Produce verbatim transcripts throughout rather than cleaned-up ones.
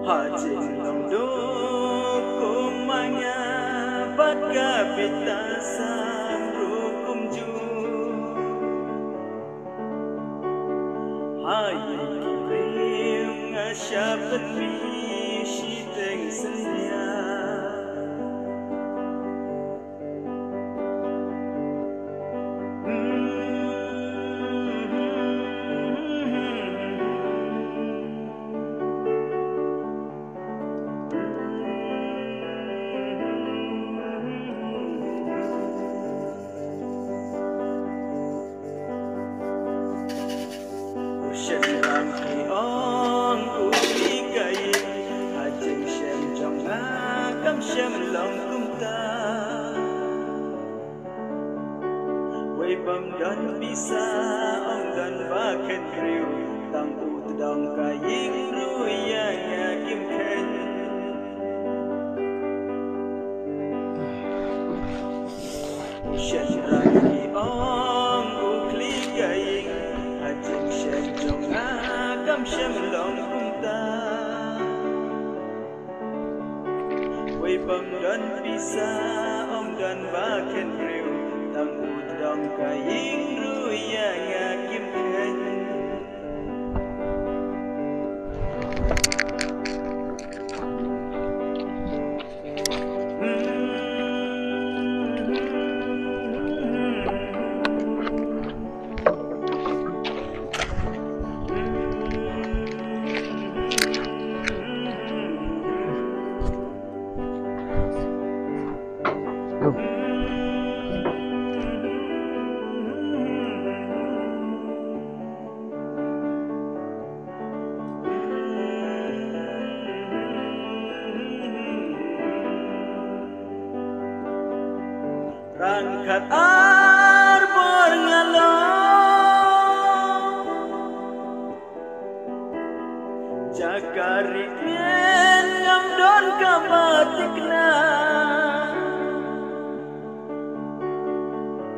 Ha jingdum duk kum ma nga bad ka bit ta san ruh kumjuh. Ha ïing ki briew nga shah pynmih shiteng synñia. U shynrang ki ong u khlieh ka ïing, ha jingshem jong nga kam shym long kumta. Wei bym don pisa, ym don ba khet briew, tang u tdong ka ïing ruh ïa nga kim kheiñ. U shynrang ki ong u khlieh ka ïing, ha jingshem jong nga kam shym long kumta. Wei bym don pisa, ym don ba khet briew, tang u tdong ka ïing ruh ïa nga kim kheiñ. Rang khat ar bor nga long. Jaka ri kmen ngam don kaba thikna.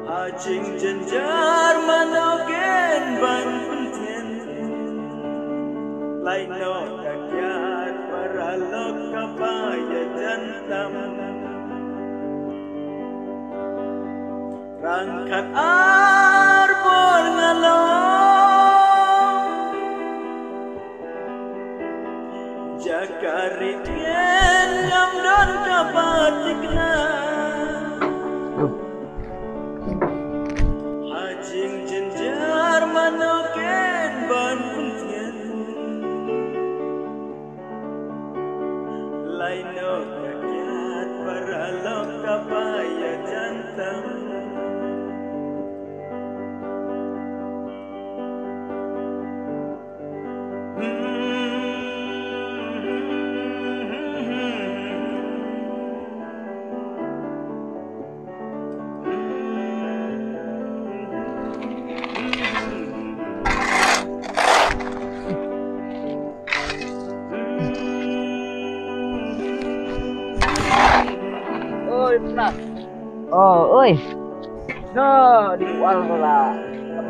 Ha jingjynjar mano ken ban pynthian. Lai noh ka kiad paralok kaba ïajan tam. Rang khat ar bor nga long. Jaka ri kmen ngam don kaba thikna. Ha jingjynjar mano ken ban pynthian. Lai noh ka kiad paralok kaba ïajan tam. Oi, Pnas. Oh, oi. No, di wal ko la.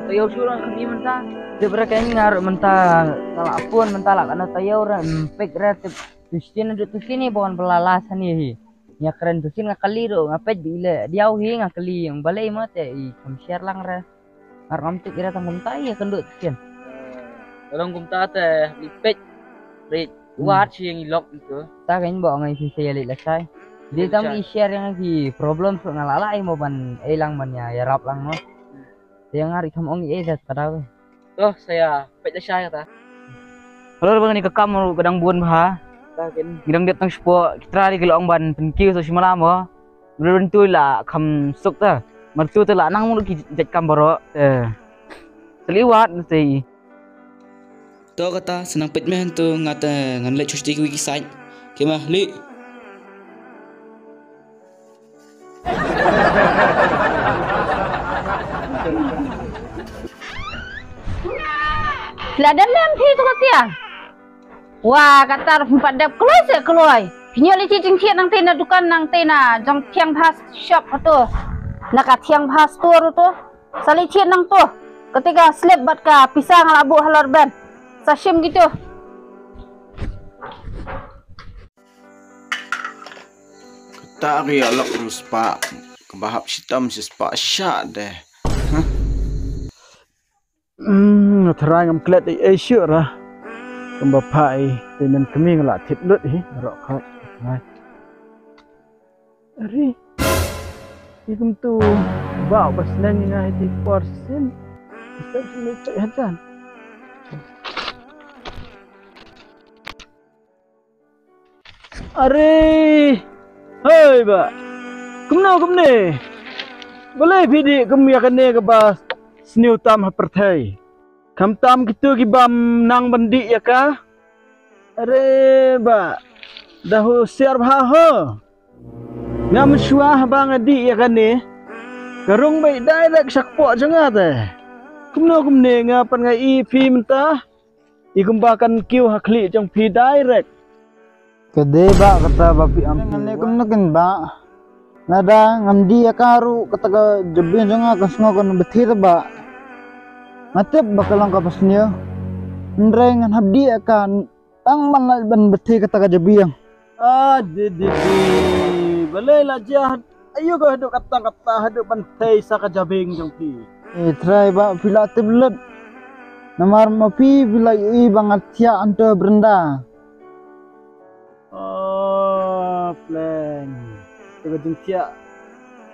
Taïew shu rang khmih mynta. Tip re ka nga ruh mynta. Ka la pun mynta la ka na taïew re, em, pek re tip. Tu sien, tu sien ni bon bela la sani hi. Nga kren tu sien nga kali ruh, nga peit bi le. Diaw hi nga kali, ïa balei mo te i kam share lang re. Ngar ngam tip ira tang kumta ïa kynduh ktien. Tang kumta te i peit. Rit. Hmm. Wat shi ngi lok tu. Ta kan ba ngai shi se lit la sai. Di tam i share ïa ngi problem su nga la la ai mo ban ai lang ban ïa ïarap lang no. Te ngar i kam ong i ai da ka daw. To saya peit la sai kata. Halor ba ngi ka kam ruh ka dang bun bha. Ta kin. Ngi dang dep tang shuh ki tra ri ki la ong ban pynkiew sa shi malam mo. Bynta la kham suk ta. Mar tu ta la nang mulu ki jait kam baroh. Eh. Teli wat na te. To kata, sa nang peit meh tu nga te ngan leit shuh shuh ki sait. Ki ma li. La dam dam phi tu ka tia. Wa, kata ruh phi pat dep kloi se kloi. Phi ñiew lei jingthied nangtei na dukan nangtei na jong Thiang Bha shop hato. Na ka Thiang Bha store to. Sa lei thied nangto. Kata ka slip bad ka pisa nga la buh halor ben. Sa shim kito. Ta ri alok ru spah. Kaba hap shitom shi spah sha de. Huh? Hmm, tharai ngam klet ei ei shuh ra. Kumba pha ei, te men kmie nga la thip lut hi, ro khat. Tharai. Ari. Ikum tu ba ba sneng nga hi ti por sin. Step sini cek hajan. Are, hei bah, kumno kumne? Balei phi dih kum ïa kane kaba sniew tam ha pyrthei? Khamtam kito ki bym nang ban dih ïa ka? Are bah, da husiar bha ho. Nga mynshuwa haba nga dih ïa kane, ka rung beit direct sha kpoh jong nga te. Kumno kumne nga pat nga i phi mynta? I kumba kan kiew ha khlieh jong phi direct. Ka dei bah kata ba phi am. Ngan leh kumno kin bah. Lada ngam dih ïa ka ruh kata ka jabieng jong nga kan sngew kan bthet bah. Nga tip ba ka long kaba sniew. Hynrei ngan hap dih ïa ka tang ban lait ban bthet kata ka jabieng. Ah, di, di, di. Balei la jia aïu ka haduh katta katta haduh ban thei sa ka jabieng jong phi. Eh, trai bah phi la tip lut. Namar ma phi phi la ïohi ba nga thiah hangto ha baranda. Oh, pleng. Te ka jingthiah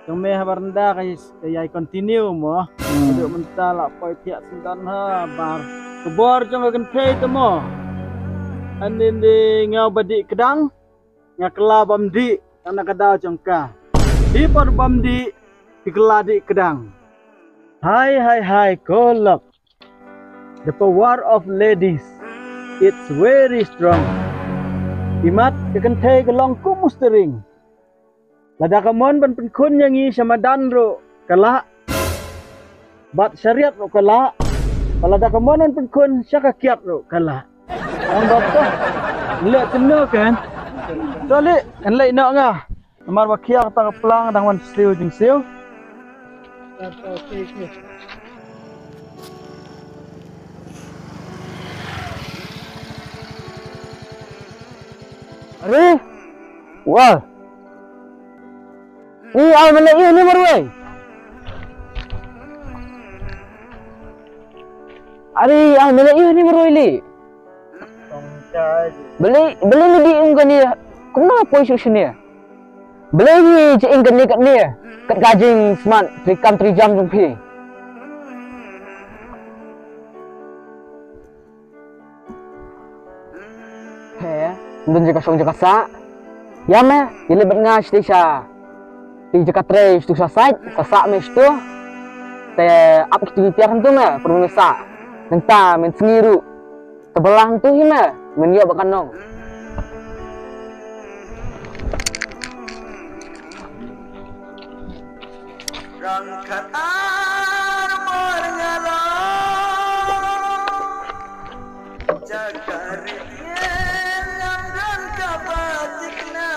jong me ha baranda ka ïai continue mo. Hmm. Haduh mynta la poi thiah syndon ha bar. Ka bor jong ka kynthei te mo. Ani ni nga ba dih kdang. Nga kylla bym dih, tang na ka daw jong ka. Phi pat bym dih, phi kylla dih kdang. Hai, hai, hai, ko lok. The power of ladies, it's very strong. Imat ka kynthei ka long kum u steering. Lada ka mon ban pynkhun ïa ngi sha madan ruh ka lah. Bad sha riat ruh ka lah. Bad lada ka mon ban pynkhun sha ka kiad ruh ka lah. Ang bad to. Leh kynnoh kan. To leh kan leh noh nga. Namar ba khia kata ka plang dang wan siew jingsiew. Are. Wah. Ni ai mane ïa ni marwei. Ari ai mane ïa ni marwei li. Beli beli ni di ing kane. Kumno poi shu shini. Beli ni ji ing kane kane. Kat ka jingsmat tri kam tri jam jong phi. He, ym don jaka shong jaka sah. Ïa me, ïa leit bad nga shatei sha. Te jaka trei shatu sha sait, sa sah me shatu. Te ap kitu ki tiar hangtu me, pyrshah me sah. Nangta men sngi ruh. Te bylla hangtu hi me, men ïoh bad ka nong. Rang khat ar bor nga long. Jaka rit ngin ngam don kaba thikna.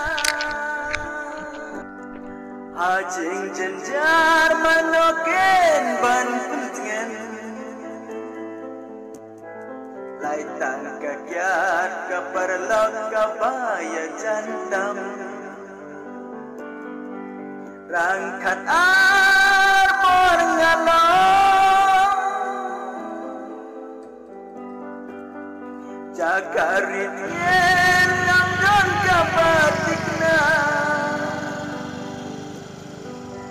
Ha jingjynjar mano kin ban pyntngen. Lai tang ka kiad ka paralok kaba ïajan tam. Rang khat ar bor nga long. Jaka rit ngin ngam don kaba thikna.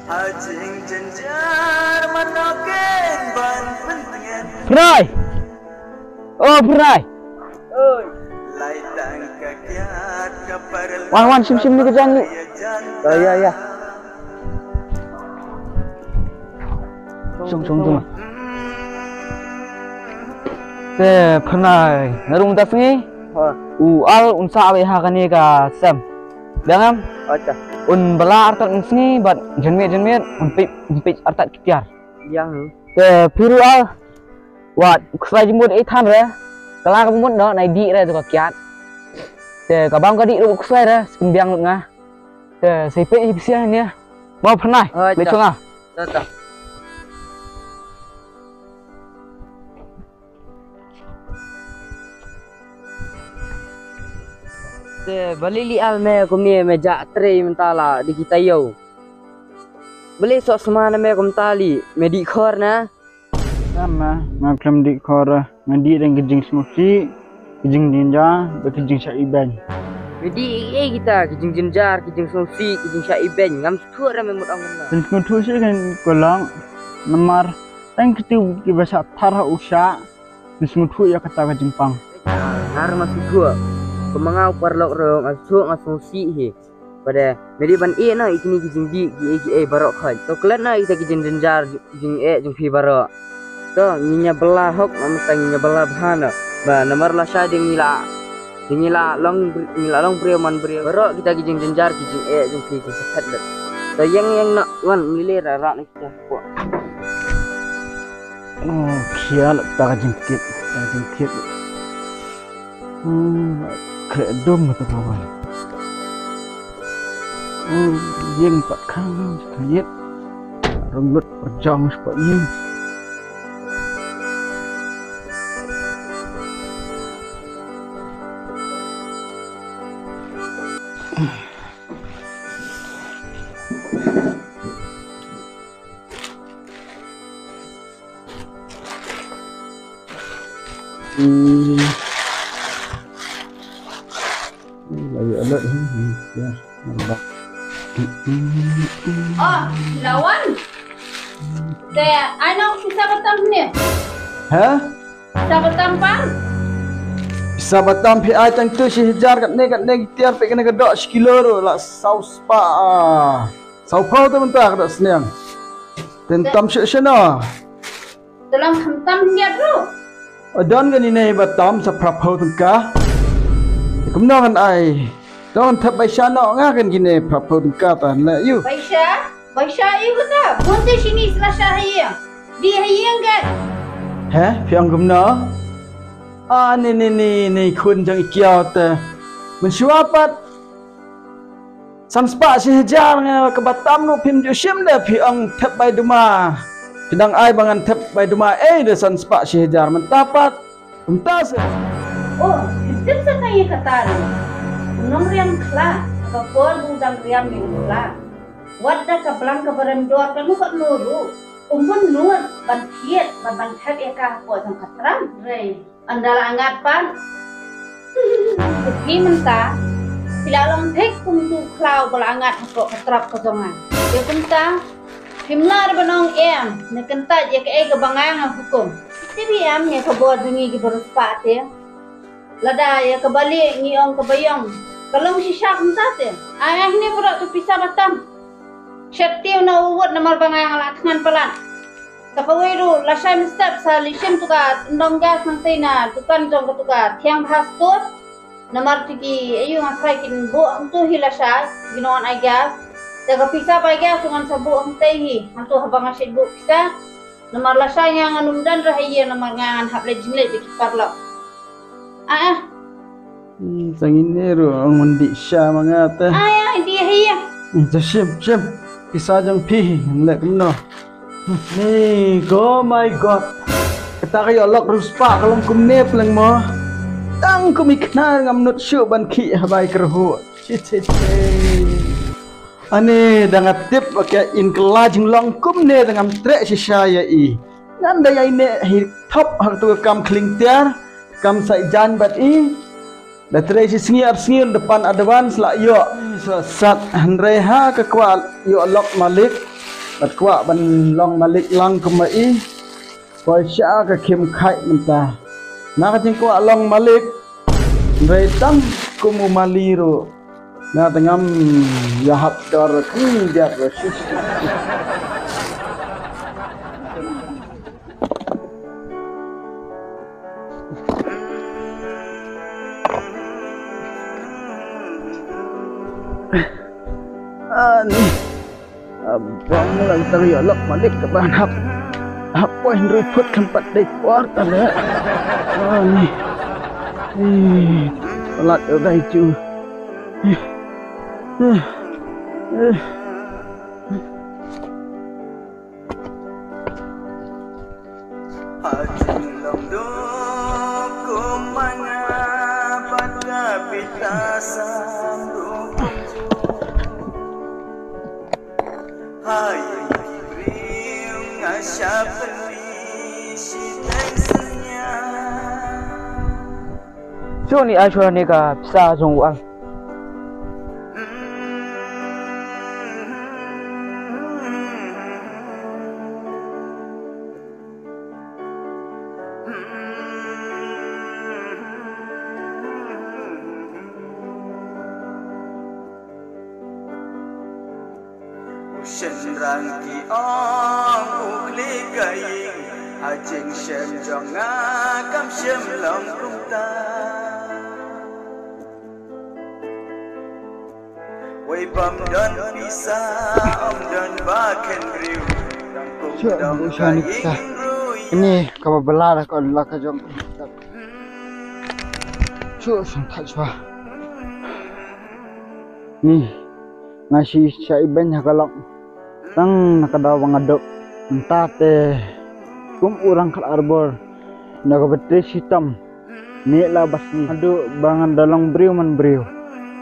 Ha jingjynjar mano kin ban pyntngen. Phrai! Oh, Phrai! Oi. Lai tang ka kiad ka paralok. Wan, wan, shim, shim ni ka jaiñ. Oh, ïa, ïa. Shong, shong, shong. Te Phrai, nga rung mynta sngi. Ha. U Al un sah beit ha kane ka sem. Biang em? Acha. Un bylla artat mynsngi bad janmiet janmiet un peit, un peit artat ki tiar. Biang. Te phi ruh Al. Wat, u ksai jingmut ei than re. Ka la ka mut noh, nai dih re to ka kiad. Te ka bam ka dih ruh u ksai re, sa pynbiang lut nga. Te sa peit hi pisa ne. Mo Phrai. Oh, leit shuwa nga. Ta, ta. Te balei lei al me kumne, me jah trei mynta la dei kita ïew. Balei soh sma na me kumta lei, me dih khor na? Tang ma, nga khlem dih khor, nga dih dang ki jingsngewsih, ki jingjynjar, bad ki jingshah ibeiñ. Me dih ei ei kita, ki jingjynjar, ki jingsngewsih, ki jingshah ibeiñ, ngam sngewthuh re me mut ong kumno. Phin sngewthuh shisha kan ko long, namar tang kito kiba shah thar ha u shah, phin sngewthuh ïa kata ka jingpang. Nga ruh nga sngewthuh. Kumba nga u paralok ruh nga sngewthuh, nga sngewsih hi. Bad me dei ban ïeh noh ïa kine ki jingdih kiei kiei baroh khoit. To klet noh ïa kita ki jingjynjar, jingeh jong phi baroh. To ngin ïa bylla hok, namar ngin ïa bylla bha noh. Ba namar lashai dei ngi la, dei ngi la long br-, ngi la long briew man briew. Baroh kita ki jingjynjar ki jingeh jong phi kin sa phet lut. To ïeng ïeng noh, wan, ym lei lei, rah rah noh kita hapoh. Oh, khia la ta ka jingkit, ta ka jingkit. Hmm, khreh dum ka ta ka wan. Hmm, ïeng pat khang, ka ïit. Rung lut pyrjong sha pa ïing. Hmm. Lagi alert, hmm, hmm, ya, nampak. Oh, Lawan. Te, ano pisa batam ne? Ha? Pisa batam pang? Pisa batam phi ai tang tu shi hajar katne katne ki tiar phi kane ka dok shi kilo ruh la saw spah. Saw phew te mynta ka dok sniang. Te tam shu shano. Te lang khamtam ngiat ruh. Adon kane ne ba tam sa phra phew tyngka. Kumno ngan ai. To ngan thep bai sha noh nga kan kine phra phew tyngka ta la ïu. Bai sha, bai sha ïu kata. Bun te shini sla sha ha ïing. Dih ha ïing kan. He, phi ong kumno? Ah, ni ni ni ni khun jong i kiaw te. Mynshuwa pat. San spah shi hajar nga kaba tam ruh phim ju shim de phi ong thep bai duma. Phi dang ai ba ngan thep bai duma ei de san spah shi hajar mynta pat. Mynta se. Oh, phi tip sa kaei kata ruh. U nongriam khla, ka por u dang riam ïa u khla. Wat da ka blang kaba rem dor kano kano ruh. Um bun nud ban thied, ban ban thep ïa ka hapoh jong ka tram. Rei. Ynda la ngat pat. Te phi mynta phi la long thik kum utu u khlaw ba la ngat hapoh ka trap ka jong nga. Te kumta phim lah ban ong em ne kyntait ïa kaei kaba nga nga hukum. Te phi em ïa ka bor jong ngi kiba riewspah te. Lada ïa kaba lieh ngi ong kaba ïong ka long shisha kumta te. Ai ai, hangne baroh tu pisa ba tam. Shet tiew na u wut namar ba nga nga la thngan palat. Sa kawei ruh lashai mynstep sa leit shim tu ka tyndong gas nangtei na dukan jong ka tu ka Thiang Bha Store. Namar tu ki aïu nga tharai kin buh hangtu hi lashai, ki nongai gas. Te ka pisa bai gas ngan sa buh hangtei hi, hangtu haba nga shait buh pisa. Namar lashai nga ngan ym don re ha ïing namar nga ngan hap leit jingleit bad ki paralok. Ah, ah. Hmm, sangin ne ruh ngan dih sha ma nga te. Ai, ai, dih hi ïa. Hmm, to shim, shim. Pisa jong phi, ngam leh kumno. Ni, oh my God. Kata ka ïoh lok riewspah ka long kumne pleng mo. Tang kum i khnar ngam nud shuh ban khih ha bai kyrhuh. Chi, chi, chi. Ani, da nga tip ba ka in kylla jinglong kumne da ngam treh shisha ïa i. Ngan da ïai neh hi thop ha katu ka kam khlieng tiar, kam sa ïajan bad i. Da trei shi sngi ar sngi da pan advance la ïoh. Sa sat hynrei ha ka kwah ïoh lok malik. Bad kwah ban long malik lang kumba i. Poi sha ka khim khaid mynta. Na ka jingkwah long malik. Hynrei tang kum u mali ruh. Nga te ngam ïahap dor khyndiat ruh. Ani. Abang lang tang ïa lok malik ka ban hap. Hap poi hynriew phut kan pat dei por ta leh. Ani. Eh, palat ïa dai ju. Eh. Eh. Eh. Shuh, ni ai shuh ne ka pisa jong u Al. U shynrang ki ong u khlieh ka ïing, ha jingshem jong nga kam shym long kumta. Wei bym don pisa, ym don ba khein briew. Shuh, dang kum dong ka ïing ruh. Ini kaba bela da ka la ka jong. Shuh, sngewthuh shuh. Ni, nga shu shah ibeiñ ha ka lok. Tang na ka daw ba nga duk. Mynta te kum u rangkhar arbor na ka batri shitom. Mih la ba sngi haduh ba ngan da long briew man briew.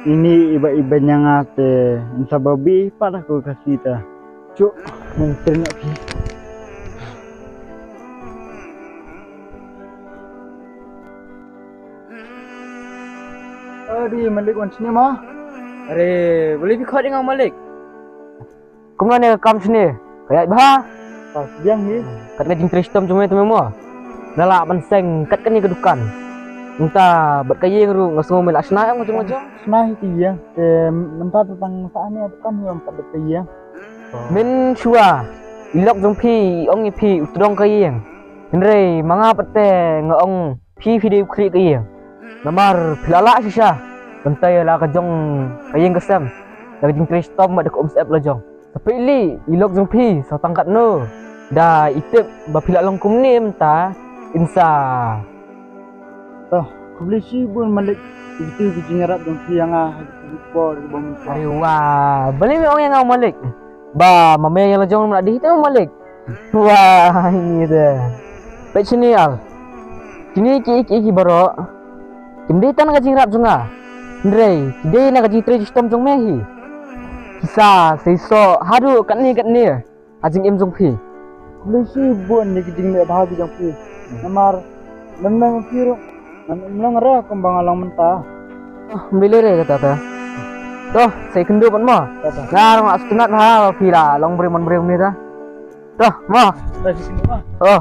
Ini iba iba ñiang nga te, yn sa babi pat ha ka Khasi te. Shuh, ngan trin ap hi. Adi Malik, wan shane mo. Are, balei phi khot ïa nga Malik? Kumno ne ka kam shane? Ka ïaid bha? Ka biang hi. Kat ka jingtrei shitom jong me te me mo. Nga lah ban seng kat kane ka dukan. Mynta bad ka ïing ruh nga sngew me la shna em ka jong ka jong. Shna hi ka ïing. Te mynta te tang sah ne dukan hi em pat ka ïing. Mynshuwa i lok jong phi i ong ïa phi u tdong ka ïing. Hynrei ma nga pat te nga ong phi phi dei u khlieh ka ïing. Namar phi la lah shisha ban tei ïa la ka jong ka ïing ka sem, la ka jingtrei shitom bad ka umsyep la jong. Sa peit lei i lok jong phi sa tang katno. Da i tip ba phi la long kumne mynta, yn sa. To, khublei shibun Malik. Ïa kito ki jingïarap jong phi ïa nga ha kito ki por kiba mynta. Are wah, balei me ong ïa nga Malik? Ba ma me ïa la jong ma la dei te Malik. Wah, ini de. Peit shane Al. Kine kiei kiei baroh kim dei tang na ka jingïarap jong nga. Hynrei ki dei na ka jingtrei shitom jong me hi. Ki sa seisoh haduh katne katne ha jingim jong phi. Khublei shibun ïa ki jingmih bha ki jong phi. Namar lem lem phi ruh ngan ym long re kumba nga long mynta. Ah, ym lei lei re kata ta. To, sa ïakynduh pat mo. Kata. Nga ruh nga sngewtynnat bha ba phi la long briew man briew kumne ta. To, mo. To, sa ïakynduh mo. Oh.